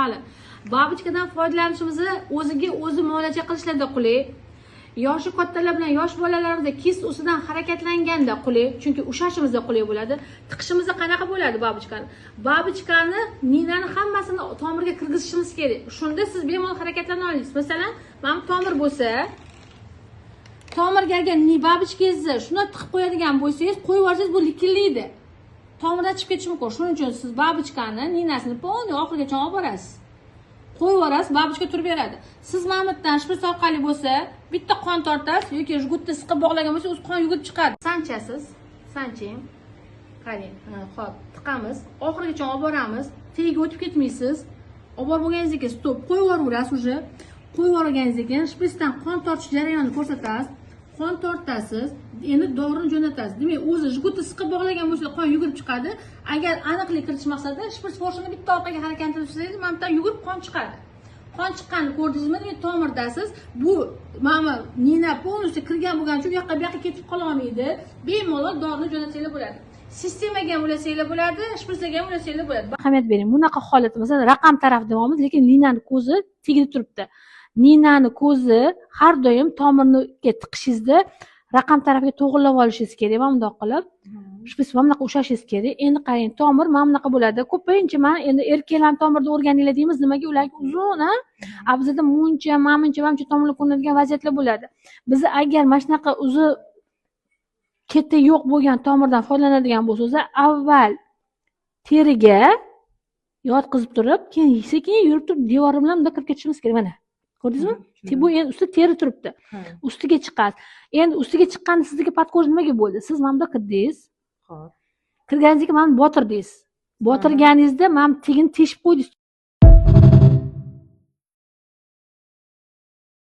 Qalin. Бабочка dan foydalanishimizni o'ziga o'zi muolaja qilishlarda qulay. Yoshi kattalar bilan yosh bolalarda kist ustidan harakatlanganda qulay, chunki ushlashimizda qulay bo'ladi. Tiqishimizda qanaqa bo'ladi бабочка ni? Бабочка ni ninani hammasini tomirga kirgizishimiz kerak. Shunda siz bemalol harakatlana olasiz. Masalan, mana bu tomir bo'lsa, tomirga agar бабочка ngizni shunday tiqib qo'yadigan bo'lsangiz, qo'yib yuborsangiz, bu likillaydi. Tomirdan chiqib ketishi mumkin. Shuning uchun siz бабочка ni ninasini полный oxirigacha olib borasiz. Qo'yib yuborasiz, бабочка turib beradi. Siz mana bu yerdan shpris orqali bo'lsa, bitta qon tortasiz yoki jgutni siqib bog'lagan bo'lsa, o'zi qon yugurib chiqadi. Sanchasiz, sanching. Qarang, hop, tiqamiz, oxirigacha olib boramiz. Tagiga o'tib ketmaysiz. Olib borib bo'lganingizdan keyin стоп, qo'yib yuboraverasiz уже. Qo'yib yuborganingizdan keyin shprisdan qon tortish jarayonini ko'rsatasiz. Qon tortasiz, endi dorini jo'natasiz. Demak, o'zi jgutni siqib bog'lagan bo'lsa, qon yugurib chiqadi. Agar aniqlik kiritish maqsadida shpris porshini bitta orqaga harakatlantirsangiz, mana bu yerdan yugurib qon chiqadi. Qon chiqqanini ko'rdingizmi? Demak, tomirdasiz. Bu mana bu nina полностью kirgan bo'lgani uchun u yoqqa bu yoqqa ketib qola olmaydi. Bemalol dorini jo'natsanglar bo'ladi. Sistemaga ham ulasanglar bo'ladi, shprisga ham ulasanglar bo'ladi. Ahamiyat bering. Bunaqa holatda, masalan, raqam taraf deyapmiz, lekin ninani ko'zi tegib turibdi. Ninani ko'zi har doim tomirniga tiqishingizda raqam tarafiga to'g'irlab olishingiz kerak. Mana bundoq qilib shpris mana bunaqa ushlashingiz kerak. Endi qarang, tomir mana bunaqa bo'ladi. Ko'pincha mana endi erkaklarni tomirni o'rganinglar deymiz, nimaga ularga uzun, a? A bizada muncha, mana buncha, mana buncha tomirlar ko'rinadigan vaziyatlar bo'ladi. Biz agar mana shunaqa uzun keti yo'q bo'lgan tomirdan foydalanadigan bo'lsangiz, avval teriga yotqizib turib, keyin sekin yurib turib devori bilan bundoq kirib ketishimiz kerak. Mana. Ko'rdingizmi? Bu endi ustida teri turibdi. Ustiga chiqasiz. Endi ustiga chiqqanda sizniki подкожа nimaga bo'ldi? Siz mana bundoq kirdingiz. Hop. Kirganingizdan keyin mana botirdingiz. Botirganingizda mana bu tagini teshib qo'ydingiz.